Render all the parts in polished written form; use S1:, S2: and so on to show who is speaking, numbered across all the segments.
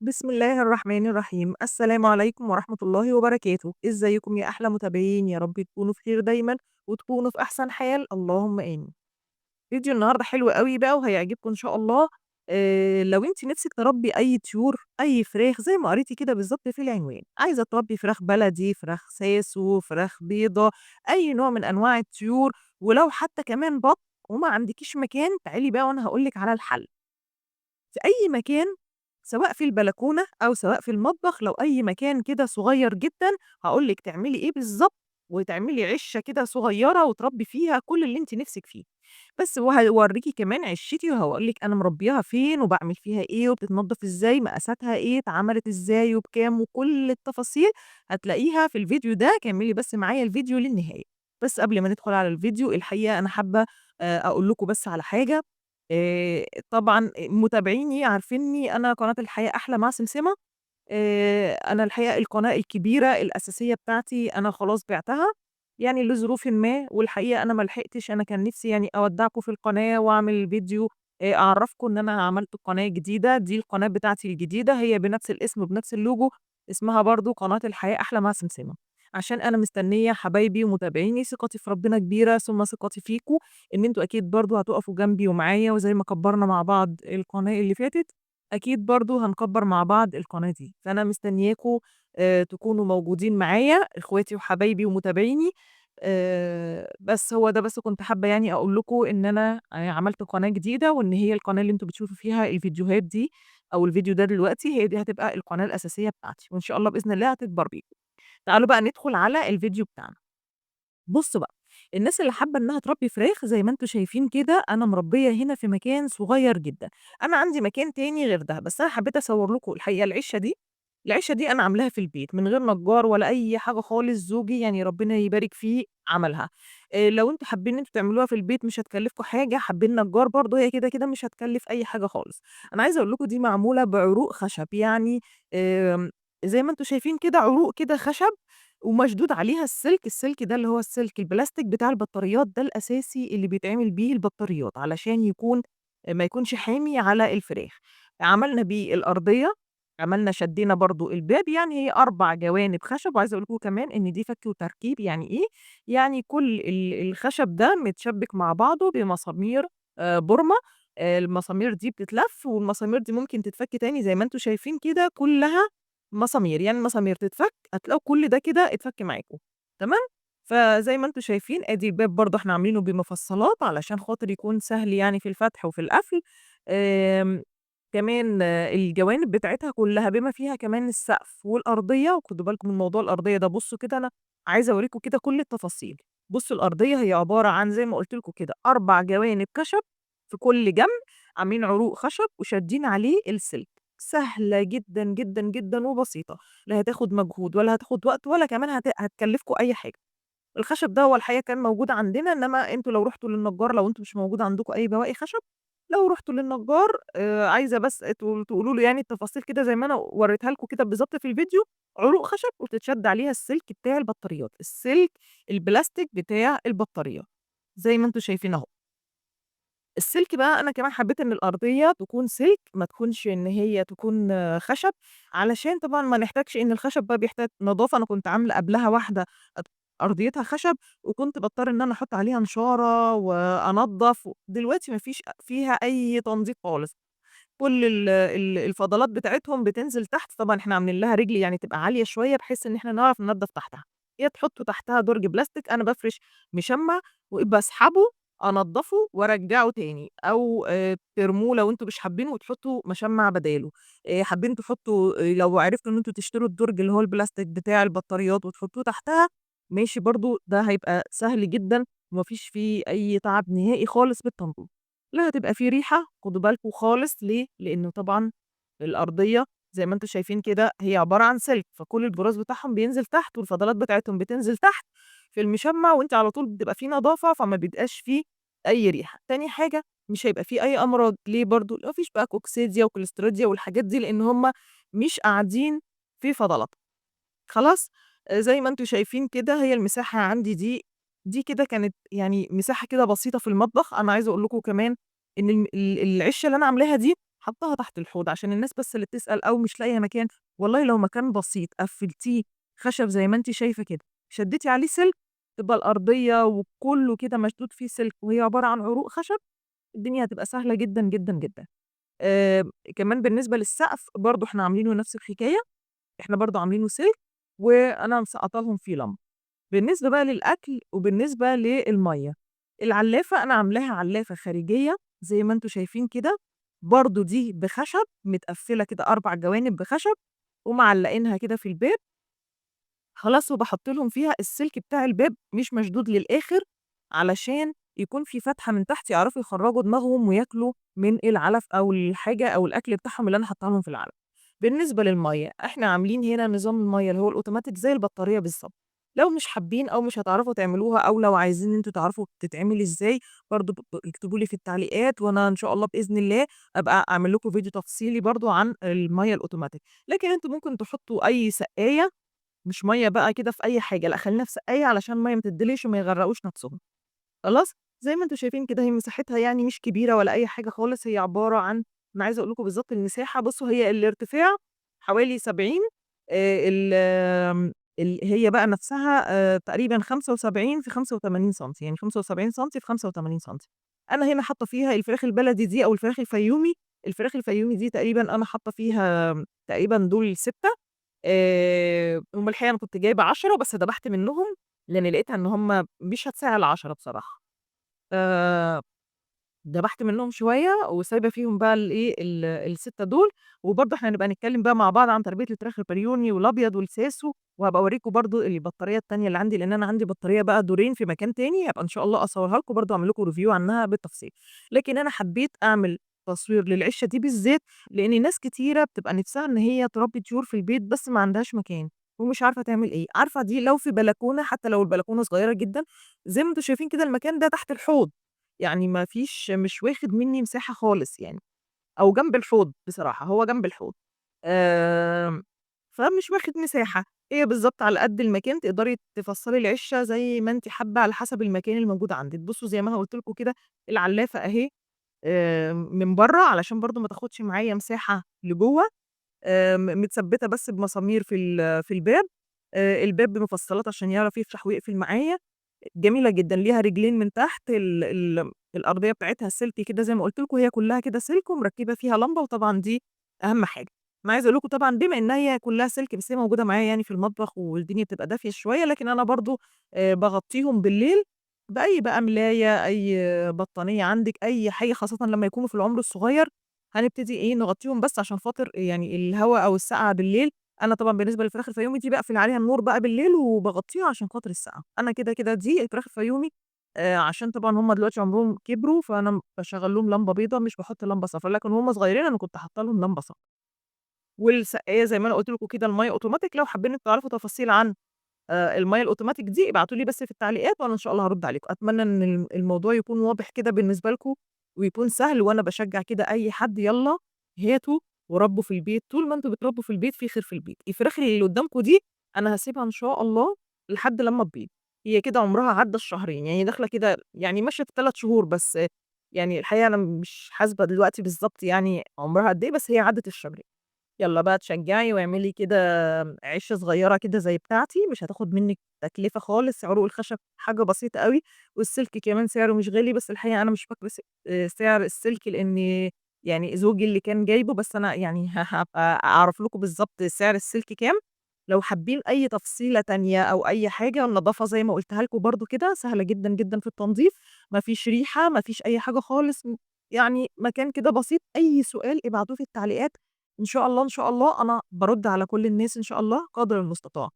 S1: بسم الله الرحمن الرحيم. السلام عليكم ورحمة الله وبركاته. إزيكم يا أحلى متابعين؟ يا رب تكونوا في خير دايمًا وتكونوا في أحسن حال، اللهم آمين. فيديو النهارده حلو أوي بقى وهيعجبكم إن شاء الله. لو أنتِ نفسِك تربي أي طيور، أي فراخ زي ما قريتِ كده بالضبط في العنوان، عايزة تربي فراخ بلدي، فراخ ساسو، فراخ بيضة، أي نوع من أنواع الطيور، ولو حتى كمان بط وما عندكيش مكان، تعالي بقى وأنا هاقول لِك على الحل. في أي مكان، سواء في البلكونة أو سواء في المطبخ، لو أي مكان كده صغير جدًا، هاقول لِك تعملي إيه بالضبط، وتعملي عِشّة كده صغيرة وتربي فيها كل اللي أنتِ نِفْسِك فيه. بس وهاوريكِ كمان عِشّتي وهاقول لِك أنا مربياها فين وباعمل فيها إيه وبتتنضف إزاي، مقاساتها إيه، اتعملت إزاي وبكام، وكل التفاصيل هتلاقيها في الفيديو ده. كمّلي بس معايا الفيديو للنهاية. بس قبل ما ندخل على الفيديو، الحقيقة أنا حابة أقول لكم بس على حاجة. طبعًا متابعيني عارفينّي، أنا قناة الحياة أحلى مع سمسمة. أنا الحقيقة القناة الكبيرة الأساسية بتاعتي أنا خلاص بِعتها، لظروفٍ ما، والحقيقة أنا ما لحقتش، أنا كان نفسي أودّعكم في القناة وأعمل فيديو، أعرّفكم إن أنا عملت قناة جديدة. دي القناة بتاعتي الجديدة، هي بنفس الاسم وبنفس اللوجو، اسمها برضه قناة الحياة أحلى مع سمسمة. عشان أنا مستنية حبايبي ومتابعيني، ثقتي في ربنا كبيرة ثم ثقتي فيكم، إن أنتم أكيد برضه هتقفوا جنبي ومعايا، وزي ما كبرنا مع بعض القناة اللي فاتت أكيد برضه هنكبر مع بعض القناة دي. فأنا مستنياكم، تكونوا موجودين معايا، إخواتي وحبايبي ومتابعيني. بس هو ده بس كنت حابة أقول لكم إن أنا عملت قناة جديدة، وإن هي القناة اللي أنتم بتشوفوا فيها الفيديوهات دي أو الفيديو ده دلوقتي، هي دي هتبقى القناة الأساسية بتاعتي، وإن شاء الله بإذن الله هتكبر بيكم. تعالوا بقى ندخل على الفيديو بتاعنا. بصوا بقى، الناس اللي حابة إنها تربي فراخ زي ما أنتم شايفين كده، أنا مربية هنا في مكان صغير جداً. أنا عندي مكان تاني غير ده، بس أنا حبيت أصور لكم الحقيقة العشة دي. العشة دي أنا عاملاها في البيت من غير نجار ولا أي حاجة خالص، زوجي ربنا يبارك فيه عملها. لو أنتم حابين إن أنتم تعملوها في البيت مش هتكلفكم حاجة، حابين نجار برضه هي كده كده مش هتكلف أي حاجة خالص. أنا عايزة أقول لكم دي معمولة بعروق خشب، زي ما أنتم شايفين كده عروق كده خشب ومشدود عليها السلك. السلك ده اللي هو السلك البلاستيك بتاع البطاريات، ده الأساسي اللي بيتعمل بيه البطاريات علشان ما يكونش حامي على الفراخ. عملنا بيه الأرضية، شدينا برضو الباب، هي 4 جوانب خشب. وعايزة أقول لكم كمان إن دي فك وتركيب. يعني إيه؟ يعني كل الخشب ده متشبك مع بعضه بمسامير، بورمة. المسامير دي بتتلف، والمسامير دي ممكن تتفك تاني زي ما انتم شايفين كده، كلها مسامير، يعني المسامير تتفك، هتلاقوا كل ده كده اتفك معاكم، تمام؟ فزي ما انتم شايفين ادي الباب برضه احنا عاملينه بمفصلات علشان خاطر يكون سهل في الفتح وفي القفل. كمان الجوانب بتاعتها كلها بما فيها كمان السقف والأرضية. وخدوا بالكم من موضوع الأرضية ده، بصوا كده أنا عايزة أوريكم كده كل التفاصيل. بصوا الأرضية هي عبارة عن زي ما قلت لكم كده 4 جوانب خشب في كل جنب، عاملين عروق خشب وشادين عليه السلك. سهلة جداً، جداً، جداً وبسيطة، لا هتاخد مجهود ولا هتاخد وقت ولا كمان هتكلفكم أي حاجة. الخشب ده هو الحقيقة كان موجود عندنا، إنما أنتوا لو رحتوا للنجار، لو أنتوا مش موجود عندكم أي بواقي خشب، لو رحتوا للنجار، عايزة بس تقولوا له التفاصيل كده زي ما أنا وريتها لكم كده بالظبط في الفيديو، عروق خشب وتتشد عليها السلك بتاع البطاريات، السلك البلاستيك بتاع البطاريات زي ما أنتوا شايفين أهو. السلك بقى أنا كمان حبيت إن الأرضية تكون سلك، ما تكونش إن هي تكون خشب، علشان طبعاً ما نحتاجش إن الخشب بقى بيحتاج نظافة. أنا كنت عاملة قبلها واحدة أرضيتها خشب، وكنت بضطر إن أنا أحط عليها نشارة وأنظف. دلوقتي ما فيش فيها أي تنظيف خالص، كل الفضلات بتاعتهم بتنزل تحت. طبعاً إحنا عاملين لها رجل تبقى عالية شوية بحيث إن إحنا نعرف ننظف تحتها. يا تحطوا تحتها درج بلاستيك، أنا بفرش مشمع وبسحبه أنضفه وأرجعه تاني، أو، ترموه لو انتوا مش حابينه وتحطوا مشمع بداله. حابين تحطوا، لو عرفتوا ان انتوا تشتروا الدرج اللي هو البلاستيك بتاع البطاريات وتحطوه تحتها ماشي، برضو ده هيبقى سهل جدا ومفيش فيه اي تعب نهائي خالص بالتنظيف. لا هتبقى فيه ريحة، خدوا بالكم خالص. ليه؟ لانه طبعا الارضية زي ما انتوا شايفين كده هي عبارة عن سلك، فكل البراز بتاعهم بينزل تحت والفضلات بتاعتهم بتنزل تحت في المشمع، وانت على طول بتبقى فيه نظافة، فما بيبقاش فيه أي ريحة. تاني حاجة مش هيبقى فيه أي أمراض. ليه برضو؟ ما فيش بقى كوكسيديا وكوليستريديا والحاجات دي، لأن هم مش قاعدين في فضلات. خلاص؟ زي ما انتوا شايفين كده هي المساحة عندي دي كده كانت مساحة كده بسيطة في المطبخ. أنا عايزة أقول لكم كمان إن العشة اللي أنا عاملاها دي حطّاها تحت الحوض عشان الناس بس اللي بتسأل أو مش لاقية مكان، والله لو مكان بسيط قفّلتيه خشب زي ما أنتِ شايفة كده، شدّيتِ عليه سلك، تبقى الأرضية وكلّه كده مشدود فيه سلك وهي عبارة عن عروق خشب، الدنيا هتبقى سهلة جدًا، جدًا، جدًا. كمان بالنسبة للسقف برضه إحنا عاملينه نفس الحكاية، إحنا برضه عاملينه سلك وأنا مسقّطة لهم فيه لمبة. بالنسبة بقى للأكل وبالنسبة للمَيّة، العلافة أنا عاملاها علافة خارجية زي ما أنتم شايفين كده، برضه دي بخشب متقفّلة كده 4 جوانب بخشب ومعلّقينها كده في الباب. خلاص، وباحط لهم فيها السلك بتاع الباب مش مشدود للآخر علشان يكون في فتحة من تحت يعرفوا يخرّجوا دماغهم وياكلوا من العلف أو الحاجة أو الأكل بتاعهم اللي أنا حاطاه لهم في العلف. بالنسبة للمَيّة، إحنا عاملين هنا نظام المَيّة اللي هو الأوتوماتيك زي البطارية بالضبط. لو مش حابين أو مش هتعرفوا تعملوها أو لو عايزين إن أنتم تعرفوا بتتعمل إزاي، برضه اكتبوا لي في التعليقات وأنا إن شاء الله بإذن الله أبقى أعمل لكم فيديو تفصيلي برضه عن المَيّة الأوتوماتيك. لكن أنتم ممكن تحطوا أي سقاية، مش مَيّة بقى كده في أي حاجة، لأ خلّينا في سقاية علشان المَيّة ما تدّلقش وما يغرقوش نفسهم. خلاص؟ زي ما أنتم شايفين كده هي مساحتها يعني مش كبيرة ولا أي حاجة خالص، هي عبارة عن، أنا عايزة أقول لكم بالضبط المساحة، بصوا هي الارتفاع حوالي 70، ال ال هي بقى نفسها تقريبًا 75 في 85 سنتي، يعني 75 سنتي في 85 سنتي. أنا هنا حاطة فيها الفراخ البلدي دي أو الفراخ الفيومي، الفراخ الفيومي دي تقريبًا أنا حاطة فيها تقريبًا دول 6، هم الحقيقة أنا كنت جايبة 10 بس ذبحت منهم لإن لقيتها إن هم مش هتساع ال10 بصراحة. ذبحت منهم شوية وسايبة فيهم بقى الإيه، ال6 دول، وبرضه إحنا هنبقى نتكلم بقى مع بعض عن تربية الفراخ البريوني والأبيض والساسو، وهابقى أوريكم برضه البطارية التانية اللي عندي، لإن أنا عندي بطارية بقى دورين في مكان تاني، هابقى إن شاء الله أصورها لكم برضه وأعمل لكم review عنها بالتفصيل. لكن أنا حبيت أعمل تصوير للعشة دي بالذات، لإن ناس كتيرة بتبقى نفسها إن هي تربي طيور في البيت بس ما عندهاش مكان ومش عارفة تعمل إيه. عارفة دي لو في بلكونة، حتى لو البلكونة صغيرة جدًا، زي ما أنتم شايفين كده المكان ده تحت الحوض، يعني ما فيش، مش واخد مني مساحة خالص يعني، أو جنب الحوض بصراحة، هو جنب الحوض، فمش واخد مساحة، هي بالضبط على قد المكان تقدري تفصّلي العشة زي ما أنتِ حابة على حسب المكان الموجود عندِك. بصوا زي ما أنا قُلت لكم كده العلافة أهي، من برّه علشان برضه ما تاخدش معايا مساحة لجوّه، متثبتة بس بمسامير في الباب، الباب بمفصلات عشان يعرف يفتح ويقفل معايا، جميلة جدًا، ليها رجلين من تحت، الأرضية بتاعتها سلك كده زي ما قُلت لكم، هي كلها كده سلك ومركبة فيها لمبة، وطبعًا دي أهم حاجة. أنا عايزة أقول لكم طبعًا بما إن هي كلها سلك، بس هي موجودة معايا يعني في المطبخ والدنيا بتبقى دافية شوية، لكن أنا برضه، باغطيهم بالليل بأي بقى ملاية، أي بطانية عندِك، أي حاجة، خاصةً لما يكونوا في العمر الصغير هنبتدي إيه نغطيهم بس عشان خاطر يعني الهوا أو السقعة بالليل. أنا طبعًا بالنسبة للفراخ الفيومي دي باقفل عليها النور بقى بالليل وباغطيها عشان خاطر السقعة. أنا كده كده دي الفراخ الفيومي، عشان طبعًا هم دلوقتي عمرهم كبروا، فأنا باشغل لهم لمبة بيضا مش باحط لمبة صفرا، لكن وهم صغيرين أنا كنت حاطة لهم لمبة صفرا. والسقاية زي ما أنا قُلت لكم كده المَيّة أوتوماتيك، لو حابين إنتم تعرفوا تفاصيل عن، المَيّة الأوتوماتيك دي ابعتوا لي بس في التعليقات وأنا إن شاء الله هارُد عليكم. أتمنى إن الموضوع يكون واضح كده بالنسبة لكم ويكون سهل، وأنا باشجع كده أي حد يالّا هاتوا وربوا في البيت، طول ما أنتم بتربوا في البيت في خير في البيت. الفراخ اللي قدامكم دي أنا هاسيبها إن شاء الله لحد لمّا تبيض، هي كده عمرها عدى الشهرين، يعني داخلة كده يعني ماشية في 3 شهور بس، يعني الحقيقة أنا مش حاسبة دلوقتي بالضبط يعني عمرها قد إيه، بس هي عدت الشهرين. يالّا بقى اتشجعي واعملي كده عِشّة صغيرة كده زي بتاعتي، مش هتاخد منِّك تكلفة خالص، عروق الخشب حاجة بسيطة أوي، والسلك كمان سعره مش غالي، بس الحقيقة أنا مش فاكرة سعر السلك لإن يعني زوجي اللي كان جايبه، بس أنا يعني هابقى أعرف لكم بالضبط سعر السلك كام. لو حابين أي تفصيلة تانية أو أي حاجة، النضافة زي ما قُلتها لكم برضه كده سهلة جدًا، جدًا في التنضيف، ما فيش ريحة، ما فيش أي حاجة خالص، يعني مكان كده بسيط. أي سؤال ابعتوه في التعليقات إن شاء الله، إن شاء الله أنا بارُد على كل الناس إن شاء الله قدر المستطاع.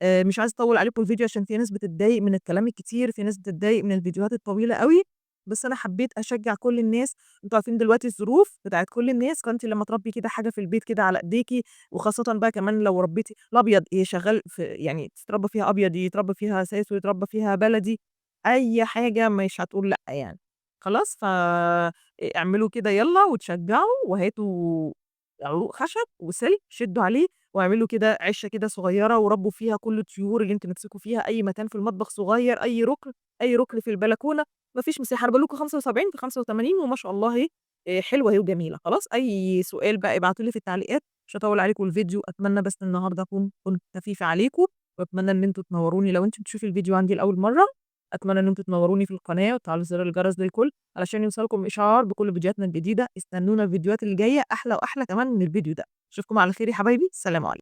S1: مش عايزة أطوّل عليكم الفيديو عشان في ناس بتتضايق من الكلام الكتير، في ناس بتتضايق من الفيديوهات الطويلة أوي، بس أنا حبيت أشجع كل الناس. أنتم عارفين دلوقتي الظروف بتاعة كل الناس، فأنتِ لمّا تربي كده حاجة في البيت كده على إيديكِ، وخاصةً بقى كمان لو ربيتِ الأبيض إيه شغال في، يعني تتربى فيها أبيض، يتربى فيها ساسو، يتربى فيها بلدي، أي حاجة مش هتقول لأ يعني. خلاص؟ ف اعملوا كده يالّا وتشجعوا وهاتوا عروق خشب وسلك شدوا عليه واعملوا كده عشة كده صغيرة وربوا فيها كل الطيور اللي انتوا نفسكم فيها، أي مكان في المطبخ صغير، أي ركن، أي ركن في البلكونة، ما فيش مساحة. أنا باقول لكم 75 في 85 وما شاء الله أهي حلوة أهي وجميلة. خلاص، أي سؤال بقى ابعتوا لي في التعليقات، مش هاطوّل عليكم الفيديو، أتمنى بس النهارده أكون كنت خفيفة عليكم، وأتمنى إن أنتم تنوروني لو أنتِ بتشوفي الفيديو عندي لأول مرة، أتمنى إن أنتم تنوروني في القناة وتفعلوا زر الجرس للكل علشان يوصلكم إشعار بكل فيديوهاتنا الجديدة. استنونا الفيديوهات الجاية أحلى وأحلى كمان من الفيديو ده. أشوفكم على خير يا حبايبي، سلام عليكم.